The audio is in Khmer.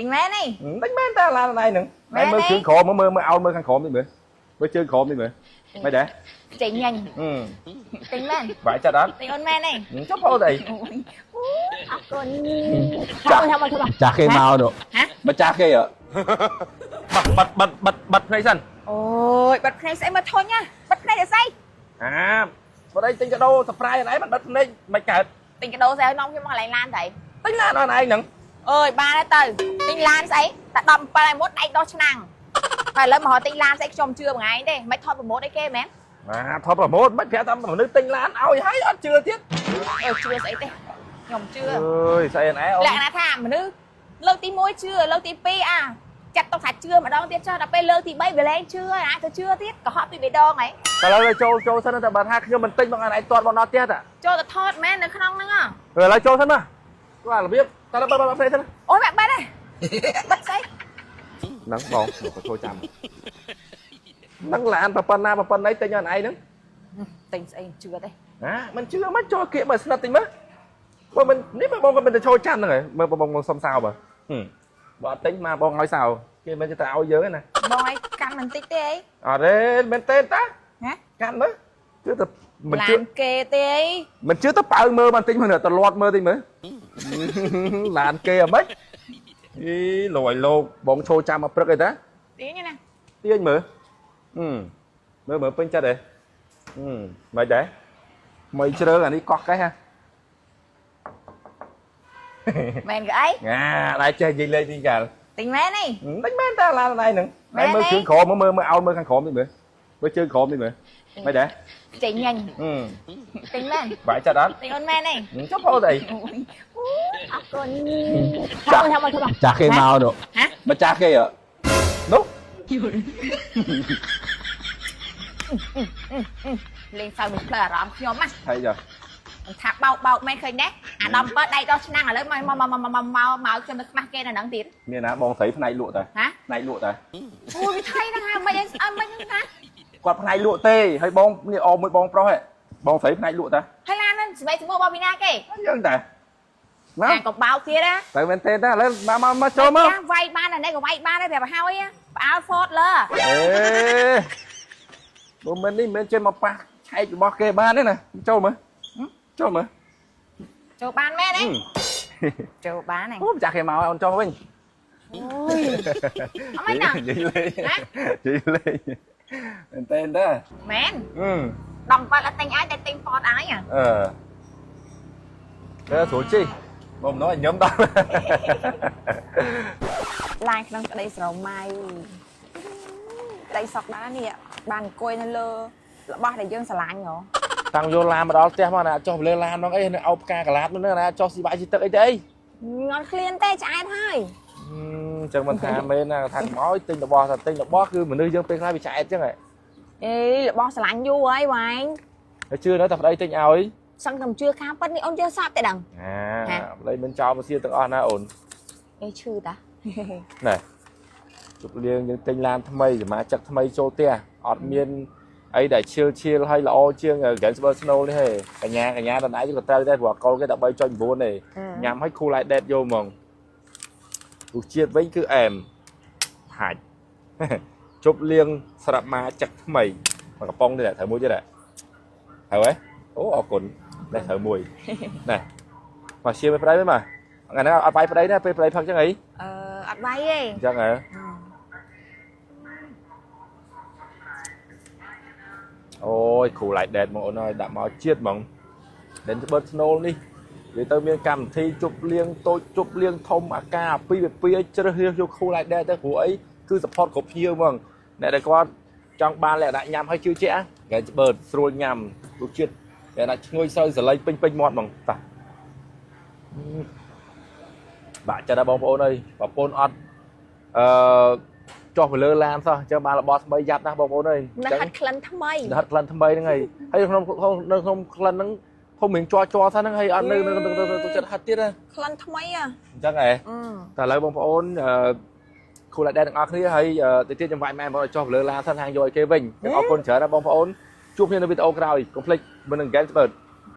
ទិញមែនទេ ទិញមែនតើឡានឯងហ្នឹង មែន មើល ទេ ជើងក្រោមមើលមើលអោនមើលខាងក្រោមនេះមើលមើលជើងក្រោមនេះមើលមិនដែរ ចេញញ៉ាញ់ អឺ ទិញមែន បាក់ចិត្តអត់ ទិញអូនមែនទេ ចុះពោតអី អូយអរគុណ ចាស់ ធ្វើមកធ្វើមក ចាស់គេមកនោះ ហ៎ មកចាស់គេហ៎បាត់បាត់បាត់បាត់ភ្នែកសិន អូយបាត់ភ្នែកស្អីមកធុញណាបាត់ភ្នែកស្អី អាបើអីទិញកាដូ surprise អីមិនបាត់ភ្នែកមិនកើត ទិញកាដូស្អីឲ្យនាំខ្ញុំមកកន្លែងឡានទៅ ទិញឡានអត់ឯងហ្នឹង អើយបានហើយទៅទិញឡានស្អីតែ17ហើយមុតដៃដោះឆ្នាំងហើយឥឡូវមករកទិញឡានស្អីខ្ញុំជឿមួយថ្ងៃទេមិនថតប្រម៉ូតអីគេមែន អាថតប្រម៉ូតមិនប្រាប់តាមមនុស្សទិញឡានឲ្យហើយអត់ជឿទៀត អើជឿស្អីទេខ្ញុំជឿ អើយស្អីអែអូន លក្ខណៈថាមនុស្សលើកទី1ជឿលើកទី2អាចាត់ទុកថាជឿម្ដងទៀតចុះដល់ពេលលើកទី3វាលែងជឿហើយអាចទៅជឿទៀតកុហកពីរបីដងហី តែឥឡូវចូលចូលសិនតែបើថាខ្ញុំមិនទិញមកអនឯងទាត់មកដល់ផ្ទះតា ចូលទៅថតមែននៅក្នុងហ្នឹងហ៎ ឥឡូវចូលសិនមកគាត់របៀបតែបើបើភ្នែកសិន អូយបាក់បាត់ហើយបាត់ស្អី ហ្នឹងបងក៏ចូលចាំហ្នឹងឡានប៉ុណ្ណាប៉ុណ្ណីទិញអនឯងហ្នឹង ទិញស្អីជឿទេ ណាមិនជឿមិនចូលគៀកមកស្និតតិចមើលបើមិននេះបងក៏មិនទៅចូលចាំហ្នឹងហើយមើលបងបងសុំសោបើបើអត់ទិញមកបងឲ្យសោគេមិនទៅឲ្យយើងទេណា បងឲ្យកាន់បន្តិចទេអី អត់ទេមែនទេតា ហ៎ កាន់មើលជឿទៅមិនជឿ ឡានគេទេអី មិនជឿទៅប៉ៅមើលបន្តិចមើលទៅលាត់មើលតិចមើលឡានគេអាម៉េចអីលយលោកបងចូលចាំមកព្រឹកអីតា ទាញណា ទាញមើលមើលមើលពេញចិត្តហ៎មិនដែរមិនជ្រើអានេះកោះកេះហ่ะ មែនគេអី អាដែរចេះនិយាយលេងទីកាល ទិញមែនទេ ទិញមែនតើឡានឯងហ្នឹង មែនទេ មើលជើងក្រោមមើលមើលអោនមើលខាងក្រោមនេះមើលមើលជើងក្រោមនេះមើលមិនដែរ ចេញញ៉ាញ់ទិញមែន បាក់ចិត្តអត់ ទិញអូនមែនទេ ចុះពោតអី អូយអរគុណ ចាស់ ធ្វើមកធ្វើមក ចាស់គេមកនោះ ហ៎ មកចាស់គេហ៎នោះ លេងសើចមួយផ្លូវអារម្មណ៍ខ្ញុំណា ថៃចា មិនថាបោកបោកមែនឃើញទេអាដំបើដៃដោះឆ្នាំងឥឡូវមកមកមកមកមកមកខ្ញុំនៅខ្មាស់គេនៅហ្នឹងទៀត មានណាបងស្រីផ្នែកលក់តា ហ៎ ផ្នែកលក់តា អូយវាថៃហ្នឹងហើយមិនអីអត់មិនហ្នឹងណា គាត់ផ្នែកលក់ទេហើយបងនេះអមួយបងប្រុសហ៎បងស្រីផ្នែកលក់តា ហើយឡានហ្នឹងស្បែកស្មួរបស់ពីណាគេ យើងតាណា អាក៏បោកទៀតណា តែមែនទេតាឥឡូវមកមកមកចូលមក វាយបានអានេះក៏វាយបានដែរប្រាប់ឲ្យហើយផ្អើល Ford លើ អេបើមិននេះមិនមែនចេះមកប៉ះឆែករបស់គេបានទេណាចូលមើលចូលមើល ចូលបានមែនទេចូលបានហ្នឹង អូម្ចាស់គេមកឲ្យអូនចុះវិញ អូយអត់មិនណា និយាយលេង ណា និយាយលេងមែនទេតា មែន អឺ ដំបាត់អត់ទិញឲ្យតែទិញ Ford ឲ្យ អឺតែស្រួលជីបងមិនឲ្យញឹមដល់ ឡានក្នុងក្តីស្រមៃក្តីសុខដែរនេះបានអង្គុយនៅលើរបស់ដែលយើងស្រឡាញ់ហ៎ តាំងយកឡានមកដល់ផ្ទះមកណាចុះលើឡានហ្នឹងអីនៅអោផ្កាកលាតហ្នឹងណាចុះស៊ីបាយស៊ីទឹកអីទៅអី ងត់ឃ្លានទេឆ្អែតហើយ អញ្ចឹងមិនថាមែនណាថាកុំឲ្យទិញរបស់ថាទិញរបស់គឺមនុស្សយើងពេលខ្លះវាឆ្អែតអញ្ចឹងហ៎ អេរបស់ស្រឡាញ់យូរហើយវ៉ែង ហើយជឿនៅតែប្តីទិញឲ្យ សឹងតែមិនជឿខាងប៉ិតនេះអូនជឿសពទេដឹង អាប្តីមិនចោលមកសៀទាំងអស់ណាអូន អេឈឺតា ណែជប់លៀងយើងទិញឡានថ្មីសមាជិកថ្មីចូលផ្ទះអត់មានអីដែលឈៀលឈៀលហើយល្អជាង Gainsborough Snow នេះទេកញ្ញាកញ្ញាដណ្ដៃក៏ត្រូវដែរព្រោះអកលគេ13.9ទេញ៉ាំឲ្យ cool like that យកហ្មងរសជាតិវិញគឺអែមហាច់ ជប់លៀងស្រាប់មាចឹកថ្មីមកកំប៉ុងនេះត្រូវមួយទៀតត្រូវហ៎អូអរគុណនេះត្រូវមួយណែមកឈៀមឲ្យប្តីវិញមកថ្ងៃហ្នឹងអត់បាយប្តីណាពេលប្តីផឹកចឹងអី អឺអត់បាយទេ អញ្ចឹងហ៎អូយគ្រូ like that មកអូនអើយដាក់មកជាតិហ្មងដែលត្បិត snow នេះនិយាយទៅមានកម្មវិធីជប់លៀងតូចជប់លៀងធំអាការពីរពីរជ្រើសរើសយកគ្រូ like that ទៅព្រោះអីគឺ support គ្រប់ភ្ញៀវហ្មងអ្នកដែលគាត់ចង់បានលក្ខណៈញ៉ាំឲ្យជឿជាក់គេត្បិតស្រួលញ៉ាំរសជាតិគេថាឈ្ងុយស្រូវសលៃពេញពេញមាត់ហ្មងតាបាក់ចិត្តដល់បងប្អូនអើយបងប្អូនអត់អឺចុះទៅលើឡានសោះអញ្ចឹងបានរបស់ថ្មីយ៉ាប់ណាស់បងប្អូនអើយ នៅហិតក្លិនថ្មី នៅហិតក្លិនថ្មីហ្នឹងហើយហើយក្នុងនៅក្នុងក្លិនហ្នឹងធំរៀងជ័រជ័រសិនហ្នឹងហើយអត់នៅនៅទៅចិត្តហិតទៀតណា ក្លិនថ្មីอ่ะ អញ្ចឹងហ៎ អឺ តែឥឡូវបងប្អូនអឺគូឡាដែរទាំងអស់គ្នាហើយទៅទៀតខ្ញុំវាយម៉ែបងឲ្យចុះលើឡានសិនហាងយកឲ្យគេវិញអរគុណច្រើនណាស់បងប្អូនជួបគ្នានៅវីដេអូក្រោយកុំភ្លេចមិននឹង Game ស្បើ